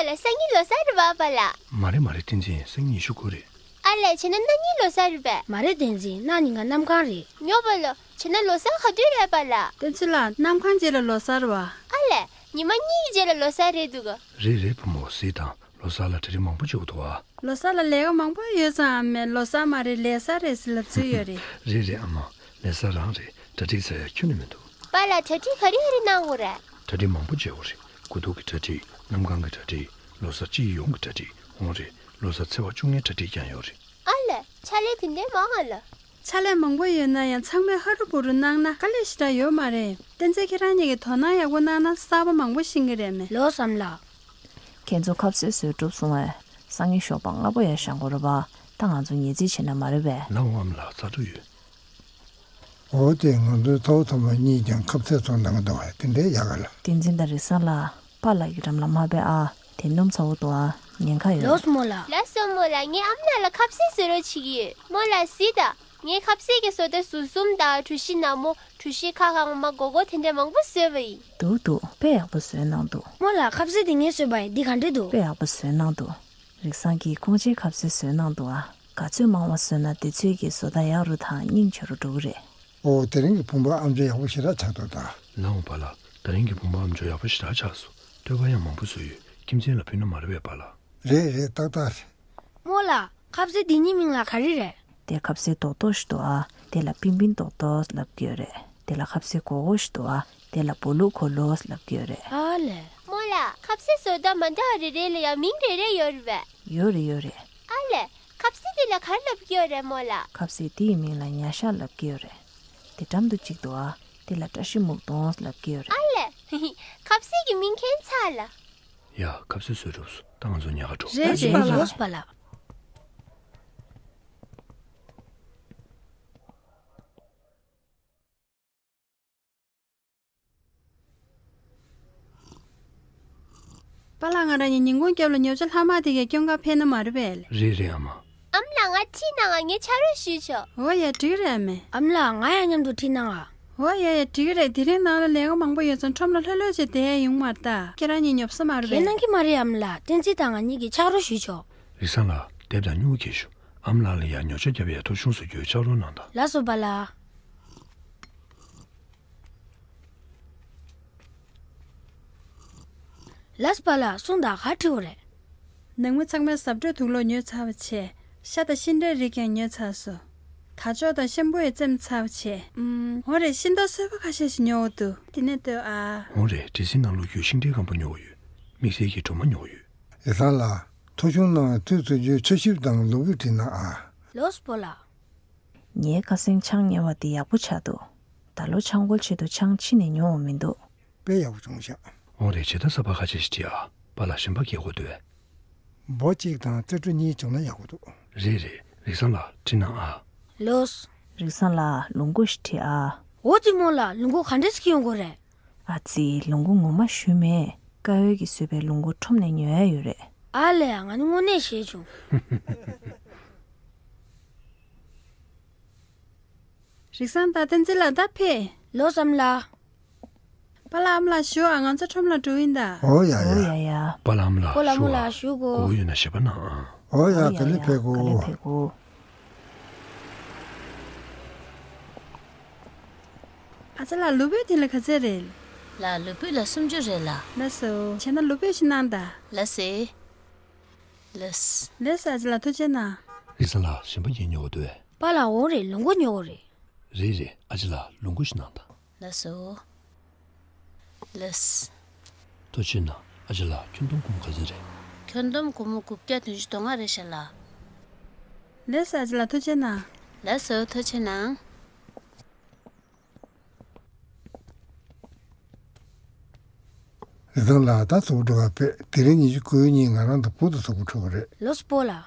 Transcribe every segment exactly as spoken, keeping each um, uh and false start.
ལགས། སང་ཉིན་ལོ་གསར་རེད་པ་པཱ་ལགས། མ་རེད་མ་རེད། བསྟན་འཛིན། སང་ཉིན་ཉི་ཤུ་དགུ་རེད། ཨ་ལས། བྱས་ན་གནངས་ཉིན་ལོ་གསར་རེད་པས། མ་རེད་བསྟན་འཛིན། གནངས་ཉིན་ང་གནམ་གང་རེད། ཉོབ་པ་ལོ། བྱས་ན་ལོ་གསར་ག་དུས་རེད་པཱ་ལགས། བསྟན་འཛིན་ལགས། གནམ་གང་རྗེས་ལ་ལོ་གསར་བ། ཨ་ལས། ཉི་མ་གཉིས་ཀྱི་རྗེས་ལ་ལོ་གསར་རེད་འདུག་ག་རེད་རེད། བུ་མོ་གཟིགས་དང་། ལོ་གསར་ལ་གྲ་སྒྲིག་མང་པོ་བྱེད་དགོས་འདུག་ཨ། ལོ་གསར་ལ་ལས་ཀ་མང་པོ་ཡོད་ཙང་ཨ་མས། ལོ་གསར་མ་རེད། ལས་གསར་རེད་ཟེར་ལབ་ཚུལ་ཡོད་རེད། རེད་རེད་ཨ་མ། ལས་གསར་རང་རེད། གྲ་སྒྲིག་ཟེར་ཡ་ཁྱོན་ནས་མི་འདུག་པཱ་ལགས། གྲ་སྒྲིག་ག་རེ་ག་རེ་གནང་དགོས་རེད། གྲ་སྒྲིག་མང་པོ་བྱེད་དགོས་རེད། དགུ་ཐུག་གི་གྲ་སྒྲིག་གནམ་གང་གི་གྲ་སྒྲིག་ལོ་གསར་སྤྱི་ཡོངས་ཀྱི་གྲ་སྒྲིག་འོང་རེད། ལོ་གསར་ཚེས་པ་བཅོ་ལྔའི་གྲ་སྒྲིག་ཀྱང་ཡོད་རེད། ཨ་ལས། ཕྱག་ལས་དེ་འདྲའི་མང་ང་ལ། ཕྱག་ལས་མང་པོ་ཡོད་ན་ཡང་ཚང་མས་ཧ་རུ་བུ་རུ་གནང་ན་དཀའ་ལས་ཞེ་དྲག་ཡོད་མ་རེད། བསྟན་འཛིན། ཁྱེད་རང་གཉིས་ཀྱིས་དོ་སྣང་ཡག་པོ་གནང་ན་གསར་པ་མང་པོ་ཤེས་ཀྱི་རེད་མེད། ལོ་གསར་ལགས། ཁྱེད་ཚོ་ཁ་ཟས་བཟོས་གྲུབ་སོང་བས། སང་ཉིན་ཞོགས་པ་སྔ་པོ་ཡར་བཞེངས་དགོས་རེད་པ། ད་ང་ཚོ་ཉལ་རྩིས་བྱེད་ན་མ་རེད་པས། ལགས་འོང་ཨ་མ་ལགས། ཚར་དུ་ཡོད། འོ་དེ་ང་ཚོའི་ཚ་བོ་ཚ་མོ་གཉིས་ཀྱང་ཁ་ཟས་བཟོ་གནང་གི་འདུག་བས། དེ་འདྲའི་ཡག་ག་ལ། བསྟན་འཛིན་དང་རིག་བཟང་ལགས། པཱ་ལགས་ཀྱི་འགྲམ་ལ་མ་ཕེབས་ཨ། དེ་སྣུམ་ཚ་བོ་འདུག་ཨ། ཉེན་ཁ་ཡོད། ལགས་སོ་རྨོ་ལགས། ལགས་སོ་རྨོ་ལགས། ངས་ཨ་མ་ལགས་ལ་ཁ་ཟས་བཟོ་རོགས་བྱེད་ཀྱི་ཡོད། རྨོ་ལགས་གཟིགས་དང་། ངས་ཁ་ཟས་ཀྱི་བཟོ་ལྟ་ཟུར་གསུམ་དང་གྲོ་ཞིབ་ནག་མོ། གྲོ་ཞིབ་ཁ་གང་མ་སྒོར་སྒོར་དེ་འདྲ་མང་པོ་བཟོས་པ་ཡིན། འདུག་འདུག་དཔེ་ཡག་པོ་བཟོས་གནང་འདུག་རྨོ་ལགས། ཁ་ཟས་དེ་ངས་བཟོས་པ་ཡིན། འདི་ག་འདྲ་འདུག་དཔེ་ཡག་པོ་བཟོས་གནང་འདུག་རིག་བཟང་གིས་ཀོང་ཇོའི་ཁ་ཟས་བཟོས་གནང་འདུག་ཨ། ག་ཚོད་མང་བ་བཟོས་ན་དེ་ཚོད་ཀྱིས་བཟོ་ལྟ་ཡག་རུ་དང་སྙིང་རྗེ་རུ་འགྲོ་གི་རེད། ཨོ། དེ་རིང་གི་བུམ་པ་ཨམ་ཅོག་ཡག་པོ་ཞེ་དྲག་ཆགས་འདུག་ད། ལགས་འོང་པཱ་ལགས། དེ་རིང་གི་བུམ་པ་ཨམ་ཅོག་ཡག་པོ་ཞེ་དྲག་ཆགས་སོང་། བསྟོད་པ་ཡང་མང་པོ་བཟོས་ཡོད། ཁྱིམ་མཚེས་ལ་ཕུལ་ན་མ་རེད་པས་པཱ་ལགས། རེད་རེད། ཏག་ཏག་རེད། རྨོ་ལགས། ཁ་ཟས་འདི་གཉིས་མིང་ལ་ག་རེ་རེད། དེ་ཁ་ཟས་རྡོག་རྡོག་ཞིག་འདུག་ཨ། དེ་ལ་པིན་པིན་རྡོག་རྡོག་ལབ་ཀྱི་ཡོད་རེད། དེ་ལ་ཁ་ཟས་གོ་གོ་ཞིག་འདུག་ཨ། དེ་ལ་བོ་ལུ་གོ་ལོ་ལབ་ཀྱི་ཡོད་རེད། ཨ་ལས། རྨོ་ལགས། ཁ་ཟས་བཟོ་ལྟ་མ་འདྲ་བ་རེ་རེ་ལ་ཡང་མིང་རེ་རེ་ཡོད་རེད་པས། ཡོད་རེད་ཡོད་རེད། ཨ་ལས། ཁ་ཟས་དེ་ལ་ག་རེ་ལབ་ཀྱི་ཡོད་རེད་རྨོ་ལགས། ཁ་ཟས་དེའི་མིང་ལ་ཉ་ཤ་ལབ་ཀྱི་ཡོད་རེད། དེ་འགྲམ་དུ་གཅིག་འདུག་ཨ། དེ་ལ་བཀྲ་ཤིས་སྨུག་སྟོང་ལབ་ཀྱི་ཡོད་རེད། ཨ་ལས། ཁ་ཟས་ཀྱི་མིང་མཁྱེན་ཚར་ལ། ཡ། ཁ་ཟས་བཟོས་གྲུབ་སོང་། ད་ང་ཚོ་ཉལ་ཁ་འགྲོ། རེད་རེད། ལགས་སོ་པཱ་ལགས། པཱ་ལགས། ང་རང་གཉིས་ཉིན་གུང་རྒྱབ་ལ་ཉོ་ཆ་ལྷག་མ་དེ་གས་སྐྱོན་ག་ཕེབས་ན་མ་རེད་པས། རེད་རེད་ཨ་མ། ཨ་མ་ལགས། ང་ཁྲིད་གནང་ང་། ངས་ཕྱག་རོགས་ཞུས་ཆོག་འོ་ཡ། འགྲིག་རེད་ཨ་མ། ཨ་མ་ལགས། ང་ཡང་མཉམ་དུ་ཁྲིད་གནང་ང་། འོ་ཡ་ཡ། འགྲིག་རེད། དེ་རིང་ནང་ལ་ལས་ཀ་མང་པོ་ཡོད་ཙང་ཁྲོམ་ལ་ལྷོད་ལྷོད་བྱས་བསྡད་ཡ་ཡོང་མ་རེད་ད། ཁྱེད་རང་གཉིས་ཉོབ་ས་མ་རེད་པས། ཁྱེད་གནང་གི་མ་རེད་ཨ་མ་ལགས། བསྟན་འཛིན་དང་ང་གཉིས་ཀྱིས་ཕྱག་རོགས་ཞུས་ཆོག་རིག་བཟང་ལགས། དེབ་དང་སྨྱུ་གུ་འཁྱེར་ཤོག་ཨ་མ་ལགས་ལ་ཡ་ཉོ་ཆ་རྒྱབ་ཡ་ཐོ་གཞུང་བཟོ་རྒྱུའི་ཕྱག་རོགས་གནང་དང་། ལགས་སོ་པཱ་ལགས། ལགས་སོ་པཱ་ལགས། གསུངས་དང་། ག་རེ་འཁྲིད་དགོས་རེད། ནང་མི་ཚང་མས་གཟབ་སྤྲོས་དུག་ལོག་ཉོས་ཚར་བ་བྱས། ཤ་དང་ཤིང་འབྲས་རིགས་ཀྱང་ཉོས་ཚར་སོང་། དར་ལྕོག་དང་ཤམ་བུ་ཡང་བཙེམས་ཚར་བ་བྱས། ཨུམ། འོ་རེད། ཤིང་ཏོག་སོས་པ་ཁ་ཤས་ཤིག་ཉོ་དགོས་འདུག་དེ་ནས་ལྟོས་ཨ། འོ་རེད། བྲེལ་ཟིང་ནང་ལོགས་ཀྱི་ཤིང་འབྲས་སྐམ་པོ་ཉོ་དགོས་ཡོད། དམིགས་བསལ་གྱི་གྲོ་མ་ཉོ་དགོས་ཡོད། རིག་བཟང་ལགས། ཐོ་གཞུང་ནང་ལ་དུས་ཚོད་བརྗོད་ཆ་ཞིབ་དང་ལུགས་སྲོལ་བྲིས་གནང་ཨ། ལགས་སོ་པཱ་ལགས། ངའི་ཁ་སང་ཆང་ཉལ་བ་དེ་ཡག་པོ་ཆགས་འདུག་ད་ལོ་ཆང་བསྐོལ་ཆེད་དུ་ཆང་ཕྱི་ནས་ཉོ་འོང་མི་འདུག་དཔེ་ཡག་པོ་བྱུང་ཤག་འོ་རེད། བྱེད་ཐབས་གསར་པ་ཁ་ཤས་ཤིག་བྲིས་ཨ། པཱ་ལགས་གཞན་པ་གལ་དགོས་འདུག་བས། འབོ་གཅིག་དང་རྩེ་གྲོ་གཉིས་བྱུང་ན་ཡག་པོ་འདུག་རེད་རེད། རིག་བཟང་ལགས། བྲིས་གནང་ཨ། ལགས་སོ། རིག་བཟང་ལགས། ལུག་མགོ་ཞིག་བྲིས་ཨ། འོ་དེ་རྨོ་ལགས། ལུག་མགོ་ག་འདྲས་སེ་ཡོང་དགོས་རེད། ཨ་ཙི། ལུག་མགོ་ངོ་མ་ཞུས་མེད། ཀ་ཡོལ་གྱིས་བཟོས་པའི་ལུག་མགོ་ཁྲོམ་ནས་ཉོ་ཡ་ཡོད་རེད། ཨ་ལས། ང་ནི་དངོས་གནས་ཞེད་བྱུང་། རིག་བཟང་དང་བསྟན་འཛིན་ལགས་ད་ཕེབས། ལགས་སོ་ཨ་མ་ལགས། པཱ་ལགས་ཨ་མ་ལགས་བཞུགས་ཨ། ང་ཚོ་ཁྲོམ་ལ་འགྲོ་ཡིན་ད། འོ་ཡ་ཡ། འོ་ཡ་ཡ། པཱ་ལགས་ཨ་མ་ལགས་པཱ་ལགས་ཨ་མ་ལགས་བཞུགས་དགོས། དགོས་ཡོད་ན་ཞེད་པ་གནང་ཨ། འོ་ཡ། འོ་ཡ་ག་ལེ་ཡ། ཕེབས་གོ་ག་ལེ་ཕེབས་གོ་ཨ་ཅག་ལགས། ལུག་སྤོས་དེ་ལ་ག་ཚད་རེད། ལགས། ལུག་སྤོས་ལ་སུམ་ཅུ་རེད་ལགས། ལགས་སོ། བྱས་ན་ལུག་སྤོས་ཤིག་གནང་དང་། ལགས་སེ། ལགས། ལགས་སོ། ཨ་ཅག་ལགས་ཐུགས་རྗེ་གནང་། རིག་བཟང་ལགས། གཞན་པ་གཉིས་ཉོ་དགོས་འདུག་པཱ་ལགས། འོང་རེད། ལུག་མགོ་ཉོ་དགོས་རེད། རེད་རེད། ཨ་ཅག་ལགས། ལུག་མགོ་ཞིག་གནང་དང་། ལགས་སོ། ལགས། ཐུགས་རྗེ་གནང་། ཨ་ཅག་ལགས། ཁྱོན་བསྡོམས་སྒོར་མོ་ག་ཚོད་རེད། ཁྱོན་བསྡོམས་སྒོར་མོ་དགུ་བརྒྱ་བདུན་ཅུ་དོན་ལྔ་རེད་ཤག་ལགས། ལགས་སོ། ཨ་ཅག་ལགས། ཐུགས་རྗེ་གནང་། ལགས་སོ། ཐུགས་རྗེ་གནང་། རིག་བཟང་ལགས། ད་གཟུགས་པོ་འགྲོ་ག་ཕེབས། དེ་རིང་ཉི་ཤུ་དགུའི་ཉིན་ང་རང་དང་བུ་དང་གཟུགས་པོ་འཁྲུ་གི་རེད། ལགས་སོ་སྤོ་ལགས།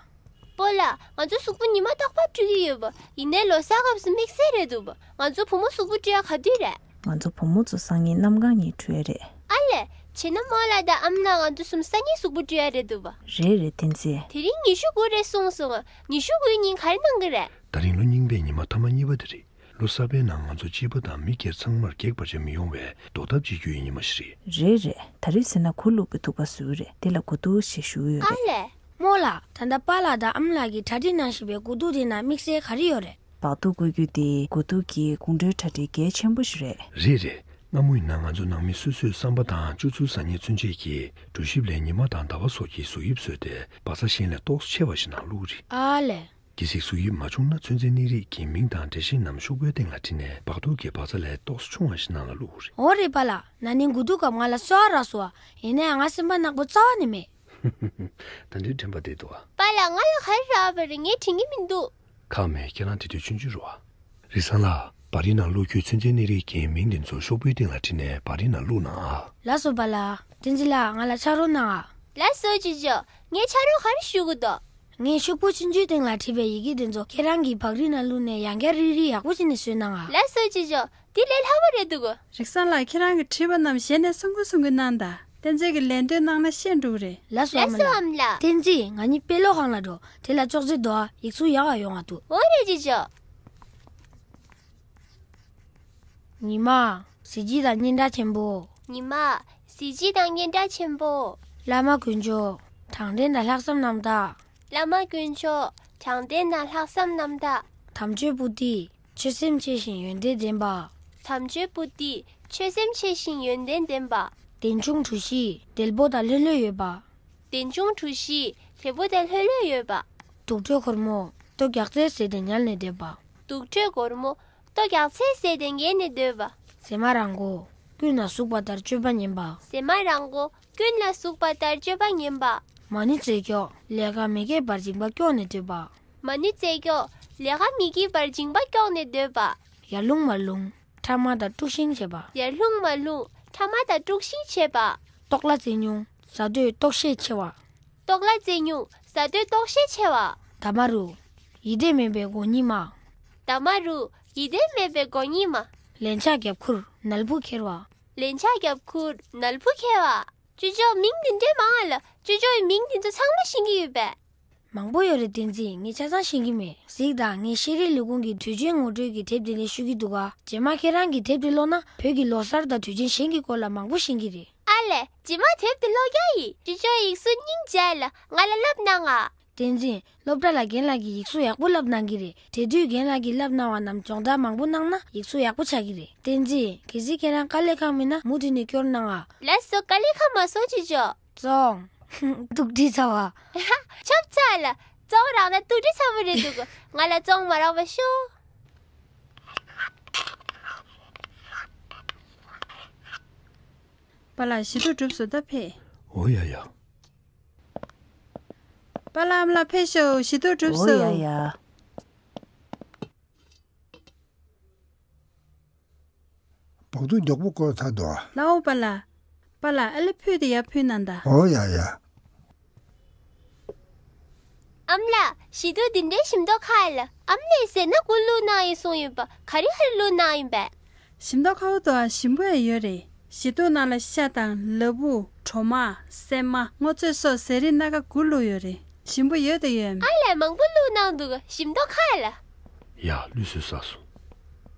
སྤོ་ལགས། ང་ཚོ་གཟུགས་པོ་ཉི་མ་རྟག་པར་འཁྲུ་གི་ཡོད་པ། ཡིན་ནའི་ལོ་གསར་སྐབས་སུ་དམིགས་བསལ་རེད་འདུག་པ། ང་ཚོ་བུ་མོ་གཟུགས་པོ་འཁྲུ་ཡ་ག་དུས་རེད། ང་ཚོ་བུ་མོ་ཚོ་སང་ཉིན་གནམ་གང་ཉིན་འཁྲུ་ཡ་རེད། ཨ་ལས། བྱས་ན་རྨོ་ལགས་དང་ཨ་མ་ལགས་ང་ཚོ་གསུམ་སང་ཉིན་གཟུགས་པོ་འཁྲུ་ཡ་རེད་འདུག་པ། རེད་རེད། བསྟན་འཛིན། དེ་རིང་ཉི་ཤུ་དགུ་རེད་གསུངས་སོང་ང་། ཉི་ཤུ་དགུའི་ཉིན་ག་རེ་གནང་གི་རེད། ད་རིང་ལོ་རྙིང་པའི་ཉི་མ་ཐ་མ་གཉིས་པ་དེ་རེད། ལོ་གསར་པའི་ནང་ང་ཚོ་སྐྱེས་པ་དང་མི་སྒེར་ཚང་མར་གེགས་བར་ཆད་མི་ཡོང་བའི་འདོར་ཐབས་བྱེད་རྒྱུ་ཡི་ཉི་མ་ཞིག་རེད། རེད་རེད། ད་རེས་ཟེར་ན་གུར་ལུག་པའི་ཐུག་པ་བཟོས་རེད། དེ་ལ་དགུ་ཐུག་ཞེས་ཞུ་གི་ཡོད་རེད། ཨ་ལས། རྨོ་ལགས། ད་ལྟ་པཱ་ལགས་དང་ཨ་མ་ལགས་ཀྱིས་གྲ་སྒྲིག་གནང་བཞིན་པའི་དགུ་ཐུག་དེ་ནང་དམིགས་བསལ་ག་རེ་ཡོད་རེད། སྦག་ཐུག་བཀོལ་རྒྱུ་དེ་དགུ་ཐུག་གི་གོང་བཀྲོལ་གྲ་སྒྲིག་གལ་ཆེན་པོ་ཞིག་རེད། རེད་རེད། སྔ་མོ་ཡིན་ན་ང་ཚོ་ནང་མི་སོ་སོའི་བསམ་པ་དང་སྤྱོད་ཚུལ་ཟ་ཉལ་ཚུན་ཆད་ཀྱིས་གྲོ་ཞིབ་ལས་ཉི་མ་དང་ཟླ་བ་སོགས་ཀྱི་གཟུགས་དབྱིབས་བཟོས་ཏེ་སྦག་ཚ་གཞན་ལས་ཏོག་ཙམ་ཆེ་བ་ཞིག་ནང་བླུགས་རེད། ཨ་ལས། གལ་སྲིད་གཟུགས་དབྱིབས་མ་བྱུང་ན་ཚོད་འཛིན་གནས་རིགས་ཀྱི་མིང་དང་འབྲས་ཆན་ནམ་ཤོག་བུའི་སྟེང་ལ་བྲིས་ནས་སྦག་ཐུག་གི་སྦག་ཚ་ལས་ཏོག་ཙམ་ཆུང་བ་ཞིག་ནང་ལ་བླུགས་རེད། འོ་རེད་པཱ་ལགས། ན་ནིང་དགུ་ཐུག་སྐབས་ང་ལ་གསོལ་བ་རག་སོང་བ། ཡིན་ནའི་ང་སེམས་པ་ནག་པོ་རྩ་བ་ནས་མེད། ད་འདྲའི་དྲན་པ་བསྡད་འདུག་ཨ། པཱ་ལགས། ང་ལ་ག་རེ་རག་པ་རེད། ངས་དྲན་གྱི་མི་འདུག་ཁག་མེད། ཁྱེད་རང་དེ་དུས་ཆུང་ཆུང་རེད་བ། རིག་བཟང་ལགས། སྦ་རའི་ནང་བླུགས་རྒྱུའི་ཚོད་འཛིན་གནས་རིགས་ཀྱི་མིང་དེ་ཚོ་ཤོག་བུའི་སྟེང་ལ་བྲིས་ནས་སྦ་རའི་ནང་བླུགས་གནང་ཨ། ལགས་སོ་པཱ་ལགས། བསྟན་འཛིན་ལགས། ང་ལ་ཕྱག་རོགས་གནང་ཨ། ལགས་སོ་ཅོ་ཅོ། ངས་ཕྱག་རོགས་ག་རེ་ཞུ་དགོས་འདུག་ངས་ཤོག་བུ་ཆུང་ཆུང་སྟེང་ལ་བྲིས་པའི་ཡི་གེ་དེ་ཚོ་ཁྱེད་རང་གིས་སྦ་རའི་ནང་བླུགས་ནས་ཡང་བསྐྱར་རིལ་རིལ་ཡག་པོ་བྱས་ནས་བཟོས་གནང་ཨ། ལགས་སོ་ཅོ་ཅོ། འདི་ལས་སླ་པོ་རེད་འདུག་རིག་བཟང་ལགས། ཁྱེད་རང་གིས་བྲིས་པ་རྣམས་གཞན་ནས་གསུང་གི་གསུང་གི་གནང་དང་། བསྟན་འཛིན་གྱིས་ལན་ལྡོག་གནང་ན་ཤེས་འགྲོ་གི་རེད། ལགས་སོ་ཨ་མ་ལགས། ལགས་སོ་ཨ་མ་ལགས། བསྟན་འཛིན། ང་གཉིས་དཔེ་ཀློག་ཁང་ལ་འགྲོ། དེ་ལ་ཅོག་ཙེ་འདུག་ཨ། ཡིག་གཟུགས་ཡག་ག་ཡོང་བ་འདུག་འོ་རེད་ཅོ་ཅོ། ཉི་མ། གཟི་བརྗིད་དང་སྙན་གྲགས་ཆེན་པོ། ཉི་མ། གཟི་བརྗིད་དང་སྙན་གྲགས་ཆེན་པོ། བླ་མ་དཀོན་མཆོག་དྲང་བདེན་དང་ལྷག་བསམ་རྣམ་དག་བླ་མ་དཀོན་མཆོག་དྲང་བདེན་དང་ལྷག་བསམ་རྣམ་དག་དམ་ཆོས་པོ་ཏི། ཆོས་སེམས་ཆེ་ཞིང་ཡོན་ཏན་ལྡན་པ། དམ་ཆོས་པོ་ཏི། ཆོས་སེམས་ཆེ་ཞིང་ཡོན་ཏན་ལྡན་པ། གདན་ཆུང་གྲུ་བཞི། དལ་པོ་དང་ལྷོད་ལྷོད་ཡོད་པ། གདན་ཆུང་གྲུ་བཞི། དལ་པོ་དང་ལྷོད་ལྷོད་ཡོད་པ། དུག་ཁྲོད་སྒོར་མོ། ལྟོ་རྒྱག་ཚད་ཟས་ཏེ་ཉལ་ནས་སྡོད་པ། དུག་ཁྲོད་སྒོར་མོ། ལྟོ་རྒྱག་ཚད་ཟས་ཏེ་ཉལ་ནས་སྡོད་པ། གཟེ་མ་རང་མགོ། ཀུན་ལ་ཟུག་པ་ལྟར་སྤྱོད་པ་ངན་པ། གཟེ་མ་རང་མགོ། ཀུན་ལ་ཟུག་པ་ལྟར་སྤྱོད་པ་ངན་པ། མ་ཎི་རྩེ་སྐྱོག་ལས་ཀ་མི་དགེ་བར་སྦྱིན་པ་སྐྱོག་ནས་སྡོད་པ། མ་ཎི་རྩེ་སྐྱོག་ལས་ཀ་མི་དགེ་བར་སྦྱིན་པ་སྐྱོག་ནས་སྡོད་པ། ཡར་ལྷུང་མར་ལྷུང་། ཕྲ་མ་དང་དཀྲུག་ཤིང་བྱེད་པ། ཡར་ལྷུང་མར་ལྷུང་། ཕྲ་མ་དང་དཀྲུག་ཤིང་བྱེད་པ། ལྟོགས་ལ་རྩེ་ཉུང་། ཟ་འདོད་ལྟོགས་ཤས་ཆེ་བ། ལྟོགས་ལ་རྩེ་ཉུང་། ཟ་འདོད་ལྟོགས་ཤས་ཆེ་བ། ད་མ་རུ། ཡིད་བདེ་མེད་པའི་མགོ་གཉིས་མ། ད་མ་རུ། ཡིད་བདེ་མེད་པའི་མགོ་གཉིས་མ། ལན་ཆགས་རྒྱབ་ཁུར་ནལ་བུ་ཁྱེར་བ། ལན་ཆགས་རྒྱབ་ཁུར་ནལ་བུ་ཁྱེར་བ། ཅོ་ཅོ། མིང་འདི་འདྲའི་མང་ང་ལ། ཅོ་ཅོ་ཡིས་མིང་འདི་ཚོ་ཚང་མ་ཤེས་ཀྱི་ཡོད་པས། མང་པོ་ཡོད་རེད་བསྟན་འཛིན། ངས་ཆ་ཚང་ཤེས་ཀྱི་མེད། གཟིགས་དང་། ངས་ཤེས་རིག་ལས་ཁུངས་ཀྱི་དུས་ཆེན་ངོ་སྤྲོད་ཀྱི་དེབ་དེ་ནས་ཤོད་ཀྱི་འདུག་ག་རྗེས་མ་ཁྱེད་རང་གིས་དེབ་དེ་ཀློག་ན་བོད་ཀྱི་ལོ་གསར་དང་དུས་ཆེན་གཞན་གྱི་སྐོར་ལ་མང་པོ་ཤེས་ཀྱི་རེད། ཨ་ལས། རྗེས་མ་དེབ་དེ་ཀློག་རྒྱུ་ཡིན། ཅོ་ཅོ་ཡིག་གཟུགས་སྙིང་རྗེ་ལ་ང་ལ་བསླབ་གནང་ཨ། བསྟན་འཛིན། སློབ་གྲྭ་ལ་རྒན་ལགས་ཀྱིས་ཡིག་གཟུགས་ཡག་པོ་བསླབ་གནང་གི་རེད། དེ་དུས་རྒན་ལགས་ཀྱིས་བསླབ་གནང་བ་རྣམས་སྦྱོང་བརྡར་མང་པོ་གནང་ན་ཡིག་གཟུགས་ཡག་པོ་ཆགས་ཀྱི་རེད། བསྟན་འཛིན། གལ་སྲིད་ཁྱེད་རང་དཀའ་ལས་ཁག་མིན་ན་མུ་མཐུད་ནས་སྐྱོར་གནང་ཨ། ལགས་སོ། དཀའ་ལས་ཁག་མ་སོང་ཅོ་ཅོ། བཙོང་། སྡུག་སྒྲིག་ཚ་བ། ཧ། ཆབ་ཚ་ལ། བཙོང་རག་ན་སྡུག་སྒྲིག་ཚ་བ་རེད་འདུག་ང་ལ་བཙོང་མ་རག་པ་ཤོག་པཱ་ལགས། བཞི་ཐུག་གྲུབ་སོང་། ད་ཕེབས། འོ་ཡ་ཡ། པཱ་ལགས། ཨ་མ་ལགས་ཕེབས་ཤོག་བཞི་ཐུག་གྲུབ་འོ་ཡ་སོང་། ཡ། སྦག་ཐུག་མགྱོགས་པོ་བསྐོལ་ཚར་འདུག་ཨ། ལའོ་པཱ་ལགས། པཱ་ལགས། ཨ་ལེ་ཕུད་དེ་ཡར་ཕུལ་གནང་དང་། འོ་ཡ་ཡ། ཨ་མ་ལགས། བཞི་ཐུག་འདི་འདྲའི་ཞིམ་མདོག་ཁ་ལ། ཨ་མ་ལགས་ཟས་སྣ་དགུ་བླུགས་གནང་ཡིན་གསུངས་ཡོད་པ། ག་རེ་ག་རེ་བླུགས་གནང་ཡིན་པས། ཞིམ་མདོག་ཁ་པོ་འདུག་ཨ། ཞིམ་པོ་ཡང་ཡོད་རེད། བཞི་ཐུག་ནང་ལ་ཤ་དང་ལ་ཕུག་གྲོ་མ། སྲན་མ། སྔོ་ཚོད་སོགས་ཟས་རིགས་སྣ་ཁ་དགུ་བླུགས་ཡོད་རེད། ཞིམ་པོ་ཡོད་དང་ཡོད། ཨ་ལས། མང་པོ་བླུགས་གནང་འདུག་ཞིམ་མདོག་ཁ་ལ། ཡ། གླུད་གསོལ་ཟ་སོང་།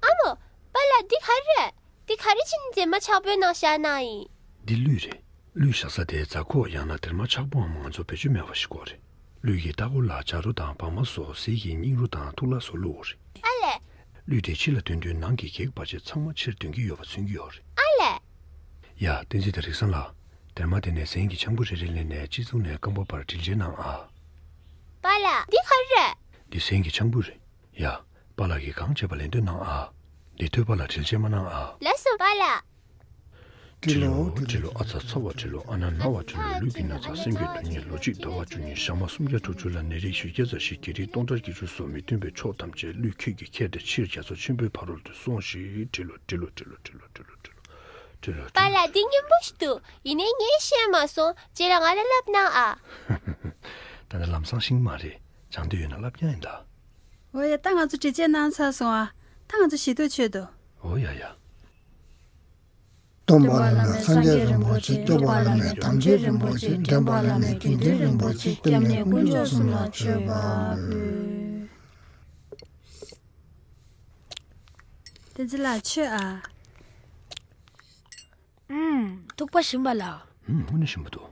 ཨ་མོ། པཱ་ལགས། འདི་ག་རེ་རེད། འདི་ག་རེ་བྱས་ནས་མཛེས་མ་ཆག་པོའི་ནང་བཞག་གནང་ཡིན། འདི་གླུད་རེད། གླུད་བཞག་ས་དེ་རྫ་ཁོག་ཡང་ན་སྡེར་མ་ཆག་པོའམ་ང་ཚོ་བེད་སྤྱོད་མེད་པ་ཞིག་དགོས་རེད། གླུད་ཀྱི་ལྟག་སྒོ་ལ་བྱ་རོ་དང་བག་མ་སོགས་ཟས་ཀྱི་སྙིགས་རོ་དང་ཐུག་ལྷ་སོགས་བླུགས་དགོས་རེད། ཨ་ལས། གླུད་དེ་ཕྱི་ལ་འདོན་དུས་ནང་གི་གེགས་བར་ཆད་ཚང་མ་ཕྱིར་འདོན་གྱི་ཡོད་པ་མཚོན་གྱི་ཡོད་རེད། ཨ་ལས། ཡ། བསྟན་འཛིན་དང་རིག་བཟང་ལགས། སྡེར་མ་དེ་ནས་ཟན་གྱི་ཆང་བུ་རེ་རེ་ལེན་ནས་སྤྱི་གཙུག་ནས་རྐང་པ་བར་དྲིལ་ཕྱིར་གནང་ཨ། པཱ་ལགས། འདི་ག་རེ་རེད། འདི་ཟན་གྱི་ཆང་བུ་རེད། ཡ། པཱ་ལགས་ཀྱིས་གང་བྱས་པ་ལེན་འདོད་གནང་ཨ། འདི་ཐོས་པ་ལ་དྲིལ་ཕྱིར་མ་གནང་ཨ། ལགས་སོ་པཱ་ལགས། དྲིལ་ལོ། དྲིལ་ལོ། ཨ་ཙ་ཚ་བ་དྲིལ་ལོ། ཨ་ན་ན་བ་དྲིལ་ལོ། ལུས་ཀྱི་ན་ཚ་སེམས་ཀྱི་སྡུག་བསྔལ། ལོ་གཅིག་ཟླ་བ་བཅུ་གཉིས། ཞག་མ་སུམ་བརྒྱ་དྲུག་ཅུ་ལ། ནད་རིགས་བཞི་བརྒྱ་རྩ་བཞི། བགེགས་རིགས་སྟོང་ཕྲག་བརྒྱད་ཅུ་སོགས། མི་མཐུན་པའི་ཕྱོགས་ཐམས་ཅད་བླུད་ཁྱོད་ཀྱིས་ཁྱེར་ཏེ་ཕྱིར་རྒྱ་མཚོ་ཆེན་པོའི་ཕ་རོལ་ཏུ་སོང་ཞིག་དྲིལ་ལོ། དྲིལ་ལོ། དྲིལ་ལོ། པཱ་ལགས། འདི་སྙན་པོ་ཞིག་འདུག་ཡིན་ནའི་ངས་ཤེས་མ་སོང་། རྗེས་ལ་ང་ལ་བསླབ་གནང་ཨ། ད་ལྟ་ལམ་སང་ཤེས་ཀྱི་མ་རེད། སྦྱང་འདོད་ཡོད་ན་བསླབ་རྐྱང་ཡིན་ད། འོ་ཡ། ད་ང་ཚོ་དྲི་དཔྱད་གནང་ཚར་སོང་ཨ། ད་ང་ཚོ་བཞི་ཐུག་མཆོད་དོ། འོ་ཡ་ཡ། སྟོན་པ་བླ་མེད་སངས་རྒྱས་རིན་པོ་ཆེ། སྐྱོབ་པ་བླ་མེད་དམ་ཆོས་རིན་པོ་ཆེ། འདྲེན་པ་བླ་མེད་དགེ་འདུན་རིན་པོ་ཆེ། སྐྱབས་གནས་དཀོན་མཆོག་གསུམ་ལ་མཆོད་པ་ཕུལ། བསྟན་འཛིན་ལགས་མཆོད་ཨ། ཨུམ། ཐུག་པ་ཞིམ་པ་ལ། ཨུམ། དངོས་གནས་ཞིམ་པོ་འདུག་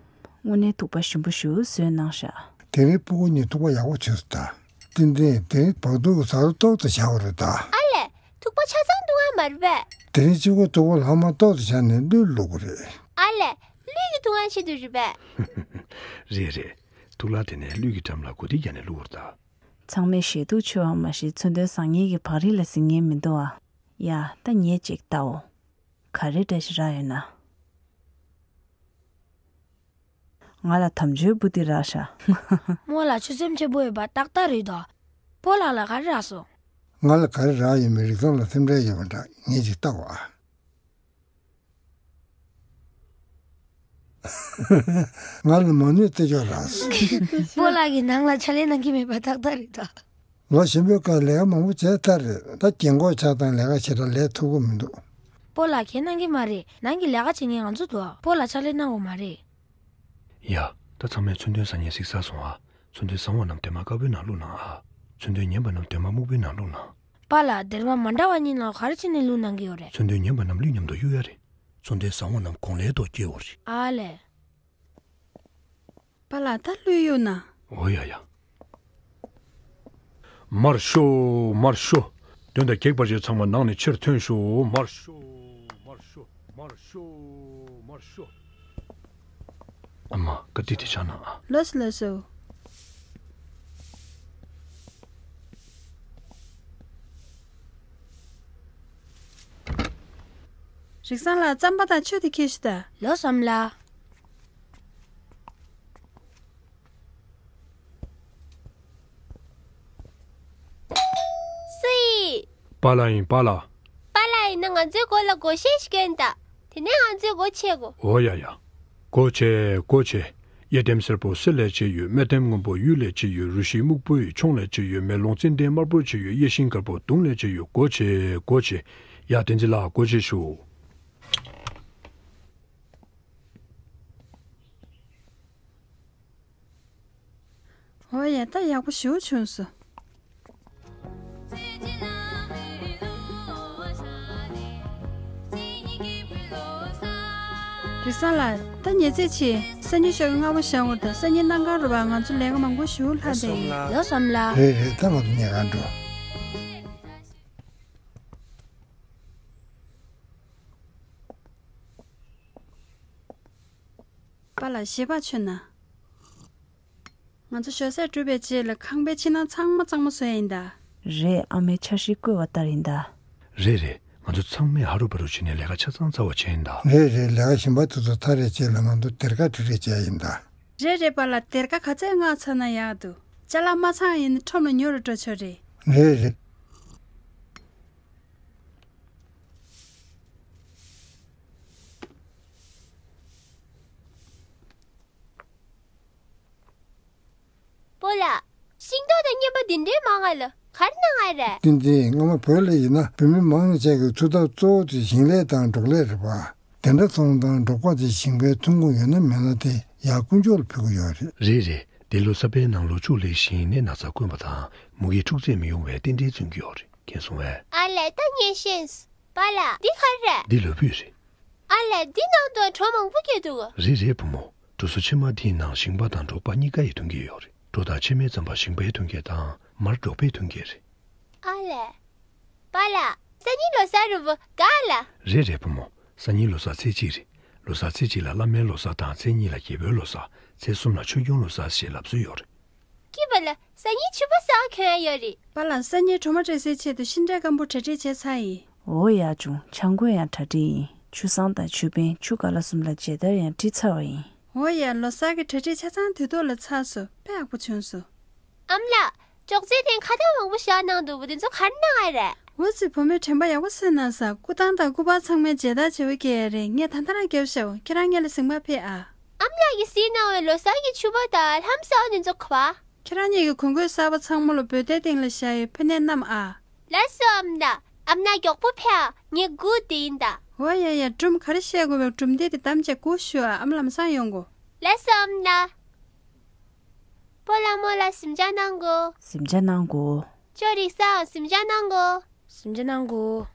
དངོས་གནས་ཐུག་པ་ཞིམ་པོ་ཞིག་བཟོས་གནང་ཤག་དེ་རིང་སྤུ་གུ་གཉིས་ཐུག་པ་ཡག་པོ་བྱུང་སོང་ད། ཏན་ཏན་དེ་རིང་བག་ཐུག་གི་ཟ་རོ་ཏོག་ཏུ་བཞག་པ་རེད་ད། ཨ་ལས། ཐུག་པ་ཆ་ཚང་བཏུང་ཨ་མ་རེད་པས། དེ་རིང་གཅིག་པོ་ཐུག་པ་ལྷག་མ་ཏོག་ཏུ་བཞག་ནས་གླུད་བླུག་གི་རེད། ཨ་ལས། གླུད་ཀྱི་བཏུང་ཨ་ཆེད་དུ་རེད་པས། རེད་རེད། ཐུག་ལྷག་དེ་ནས་གླུད་ཀྱི་འགྲམ་ལ་གོ་ཐིག་བརྒྱབ་ནས་བླུག་གི་རེད་ད། ཚང་མས་ཞལ་ཐུག་མཆོད་པ་མ་གཞི་མཚོན་དོན་བཟང་ངེས་ཀྱི་བག་རིལ་ལ་ཟིན་ངེས་མི་འདུག་ཨ། ཡ། ད་ངས་ཅིག་ལྟའོ། ག་རེ་འདྲ་ཞིག་རག་ཡོད་ན། ང་ལ་དམ་ཆོས་པོ་ཏི་རག་ཤག་རྨོ་ལགས་ཆོས་སེམས་ཆེན་པོ་ཡོད་པ་ཏག་ཏག་རེད་དོ། སྤོ་ལགས་ལ་ག་རེ་རག་སོང་། ང་ལ་ག་རེ་རག་ཡོད་མེད་རིག་ཚང་ལ་སེམས་ཁྲལ་ཡོད་པ་འདྲ། ངས་ཅིག་ལྟའོ་ཨ། ང་ལ་མ་ནུས་རྩེ་ཅོག་རག་སོང་། སྤོ་ལགས་ཀྱིས་ནང་ལ་ཕྱག་ལས་གནང་གི་མེད་པ་ཏག་ཏག་རེད་དོ། ལོ་གཞོན་པའི་སྐབས་ལས་ཀ་མང་པོ་བྱས་ཚར་རེད། ད་རྒན་གོག་ཆགས་སྟངས་ལས་ཀ་ཞེ་དྲག་ལས་ཐུབ་ཀྱི་མི་འདུག་སྤོ་ལགས་ཁྱེད་གནང་གི་མ་རེད། ནང་གི་ལས་ཀ་བྱེད་མཁན་ང་ཚོ་འདུག་སྤོ་ལགས་ཕྱག་ལས་གནང་དགོས་མ་རེད། ཡ། ད་ཚང་མས་མཚོན་དོན་བཟང་ངན་གཟིགས་ཚར་སོང་ཨ། མཚོན་དོན་བཟང་བ་རྣམས་གདོང་དམར་དཀར་པོའི་ནང་བླུགས་གནང་ཨ། མཚོན་དོན་ངན་པ་རྣམས་གདོང་དམར་སྨུག་པོའི་ནང་བླུགས་གནང་། པཱ་ལགས། སྡེར་མ་མ་འདྲ་བ་གཉིས་ནང་ག་རེ་བྱས་ནས་བླུགས་གནང་གི་ཡོད་རེད། མཚོན་དོན་ངན་པ་རྣམས་གླུད་མཉམ་དུ་གཡུག་ཡ་རེད། མཚོན་དོན་བཟང་བ་རྣམས་གོང་ལས་ལྡོག་སྐྱེ་བ་རེད། ཨ་ལས། པཱ་ལགས། ད་གླུད་གཡུག་ན། འོ་ཡ་ཡ། མར་ཤོག་མར་ཤོག་གདོན་དང་བགེགས་པ་ཅན་ཚང་མ་ནང་ནས་ཕྱིར་ཐོན་ཤོག་མར་ཤོག་མར་ཤོག་མར་ཤོག་མར་ཤོག་ཨ་མ། བཀའ་དྲིན་དེ་ཆགས་ན་ཨ། ལགས་སོ་ལགས་སོ། རིག་བཟང་ལགས། རྩམ་པ་དང་ཆུ་དེ་ཁྱེར་ཤོག་དང་། ལགས་སོ་ཨ་མ་ལགས། སུ་ཡིན། པཱ་ལགས་ཡིན་པཱ་ལགས། པཱ་ལགས་ཡིན་ན་ང་ཚོའི་སྒོ་ལ་སྒོ་ཤེལ་ཞིག་གྱོན་དང་། དེ་ནས་ང་ཚོས་སྒོ་ཕྱེ་དགོས། འོ་ཡ་ཡ། སྒོ་ཕྱེ་སྒོ་ཕྱེ། གཡས་ལྡེམ་སེར་པོ་གསེར་ལས་བྱས་ཡོད། སྨད་ལྡེམ་སྔོན་པོ་གཡུ་ལས་བྱས་ཡོད། རུ་བཞི་སྨུག་པོ་ཡི་མཆོང་ལས་བྱས་ཡོད། མེ་ལོང་ཙན་དན་དམར་པོ་བྱས་ཡོད། གཡས་ཤིང་དཀར་པོ་དུང་ལས་བྱས་ཡོད། སྒོ་ཕྱེ་སྒོ་ཕྱེ། ཡ། བསྟན་འཛིན་ལགས་སྒོ་ཕྱེ་ཤོག་འོ་ཡ། ད་ཡག་པོ་ཞེ་པོ་བྱུང་སོང་། རིག་བཟང་ལགས། ད་ཉལ་ཚད་ཆེ། སང་ཉིན་ཞོགས་ཀྱི་སྔ་པོ་བཞག་དགོས་རེད་ད། སང་ཉིན་གནམ་གང་རུ་བ་ང་ཚོ་ལས་ཀ་མང་པོ་ཞེ་པོ་ལྷག་བསྡད་ཡིན། ལགས་སོ་ཨ་མ་ལགས། རེད་རེད། ད་ང་ཚོ་ཉལ་ཁང་འགྲོ། པཱ་ལགས། ཞལ་པར་མཆོད་གནང་། ང་ཚོ་ཞོགས་ཟས་གྲུབ་པའི་རྗེས་ལ་ཁང་པའི་ཕྱི་ནང་ཚང་མ་གཙང་མ་བཟོ་ཡ་ཡིན་ད། རེད། ཨ་མའི་འཆར་གཞི་བཀོད་པ་ལྟར་ཡིན་ད། རེད་རེད། ང་ཚོ་ཚང་མས་ཧ་རུ་བ་རུ་བྱས་ནས་ལས་ཀ་ཆ་ཚང་ཚར་བ་བྱས་ཡིན་ད། རེད་རེད། ལས་ཀ་གཞན་པ་དེ་ཚོ་ཚར་བའི་རྗེས་ལ་ང་ཚོ་སྡེར་ཁ་བྲི་རེས་བྱས་ཡིན་ད། རེད་རེད། པཱ་ལགས། སྡེར་ཁ་ག་ཚད་མངགས་ཚར་ན་ཡག་འདུག་ཅ་ལག་མ་ཚང་ཡིན་ན་ཁྲོམ་ལ་ཉོ་རུ་འགྲོ་ཆོག་རེད། རེད་རེད། སྤོ་ལགས། ཤིང་ཏོག་དང་རྔན་པ་འདི་འདྲའི་མང་ང་ལ་ག་རེ་གནང་ང་རེད། བསྟན་འཛིན། སྔ་མ་བོད་ལ་ཡིན་ན་བོད་མི་མང་ཆེ་གི་འཚོ་ཐབས་གཙོ་བོ་དེ་ཞིང་ལས་དང་འབྲོག་ལས་རེད་པ། དེ་འདྲ་སོང་ཙང་འབྲོག་པ་དེ་ཞིང་པའི་ཐོན་ཁུངས་ཡོད་ན་མེད་ན་དེ་ཡར་དཀོན་མཆོག་ལ་ཕུལ་གི་ཡོད་རེད། རེད་རེད། འདི་ལོ་ས་པའི་ནང་ལོ་ཕྱུགས་ལེགས་ཤིང་ནས་ན་ཚ་དཀོན་པ་དང་མུ་གེ་འཁྲུག་རྩོད་མི་ཡོང་བའི་རྟེན་འབྲེལ་བརྩོན་གྱི་ཡོད་རེད། མཁྱེན་སོང་ངས། ཨ་ལས། ད་ངས་ཤེས་སོང་། པཱ་ལགས། འདི་ག་རེ་རེད། འདི་ལོ་ཕུད་རེད། ཨ་ལས། འདི་ནང་དུ་གྲོ་མང་པོ་སྐྱེས་འདུག་ག་རེད་རེད་བུ་མོ། གྲོ་སོ་ཕྱེ་མ་འདིའི་ནང་ཞིང་པ་དང་འབྲོག་པ་གཉིས་ཀ་ཡི་ཐོན་སྐྱེད་ཡོད་རེད། གྲོ་དང་ཕྱེ་མའི་རྩམ་པ་ཞིང་པའི་ཐོན་སྐྱེད་དང་མར་འབྲོག་པའི་ཐོན་སྐྱེད་རེད། ཨ་ལས། པཱ་ལགས། སང་ཉིན་ལོ་གསར་རེད་པ། ག་ལ། རེད་རེད་བུ་མོ། སང་ཉིན་ལོ་གསར་ཚེས་གཅིག་རེད། ལོ་གསར་ཚེས་གཅིག་ལ་བླ་མའི་ལོ་གསར་དང་ཚེས་གཉིས་ལ་རྒྱལ་པོའི་ལོ་གསར། ཚེས་གསུམ་ལ་ཆོས་སྐྱོང་ལོ་གསར་ཞེས་ལབ་སྲོལ་ཡོད་རེད། སྐྱིད་པ་ལ། སང་ཉིན་ཕྱུ་པ་བཟའ་གྱོན་ཡ་ཡོད་རེད། པཱ་ལགས། སང་ཉིན་གྲོ་མ་སྤྲད་སའི་ཆེད་དུ་ཤིང་འབྲས་སྐམ་པོ་གྲ་སྒྲིག་བྱས་ཚར་ཡིན། འོ་ཡག་བྱུང་། ཆང་གོས་ཡང་གྲ་སྒྲིག་ཡིན། ཆུ་བཟང་དང་ཆུ་བེང་། ཆུ་ཀ་ལ་གསུམ་ལ་མཇལ་དར་ཡང་བྲིས་ཚར་བ་ཡིན། འོ་ཡ། ལོ་གསར་གྱི་གྲ་སྒྲིག་ཆ་ཚང་དུས་ཐོག་ལ་ཚར་སོང་། དཔེ་ཡག་པོ་བྱུང་སོང་། ཨ་མ་ལགས། ཅོག་ཙེ་སྟེང་ཁ་བཏགས་མང་པོ་བཞག་གནང་འདུག་པ་དེ་ཚོ་ག་རེ་གནང་ཡ་རེད། འོ་ཙི། བུ་མོས་དྲན་པ་ཡག་པོ་གསོས་གནང་སོང་། སྐུ་ཐང་དང་སྐུ་པར་ཚང་མའི་མཇལ་དར་བརྗེ་པོ་རྒྱག་ཡ་རེད། ངས་ད་ལྟ་རང་བརྒྱབ་ཤག་ཁྱེད་རང་སྔོན་ལ་གཟིགས་མ་ཕེབས་ཨ། ཨ་མ་ལགས་ཀྱིས་གཟིགས་གནང་བའི་ལོ་གསར་གྱི་ཕྱུ་པ་དང་ལྷམ་གསར་པ་དེ་ཚོ་ག་པར། ཁྱེད་རང་གཉིས་ཀྱི་གོས་གོས་གསར་པ་ཚང་མ་ལ་འབོལ་སྟེགས་སྟེང་ལ་བཞག་ཡོད། ཕ་ནས་བསྣམས་ཨ། ལགས་སོ་ཨ་མ་ལགས། ཨ་མ་ལགས་མགྱོགས་པོ་ཕེབས་ཨ། ངས་སྒུག་བསྡད་ཡིན་ད། འོ་ཡ་ཡ། སྒྲུང་ག་རེ་བཤད་དགོས་པའི་སྒྲུང་དེབ་དེ་བདམས་བྱས་སྒུག་ཤོག་ཨ། ཨ་མ་ལགས་ལམ་སང་ཡོང་གོ། ལགས་སོ་ཨ་མ་ལགས། སྤོ་ལགས་རྨོ་ལགས་གཟིམ་འཇག་གནང་གོ། གཟིམ་འཇག་གནང་གོ། ཅོ་རིག་བཟང་གཟིམ་འཇག་གནང་གོ། གཟིམ་འཇག་གནང་གོ།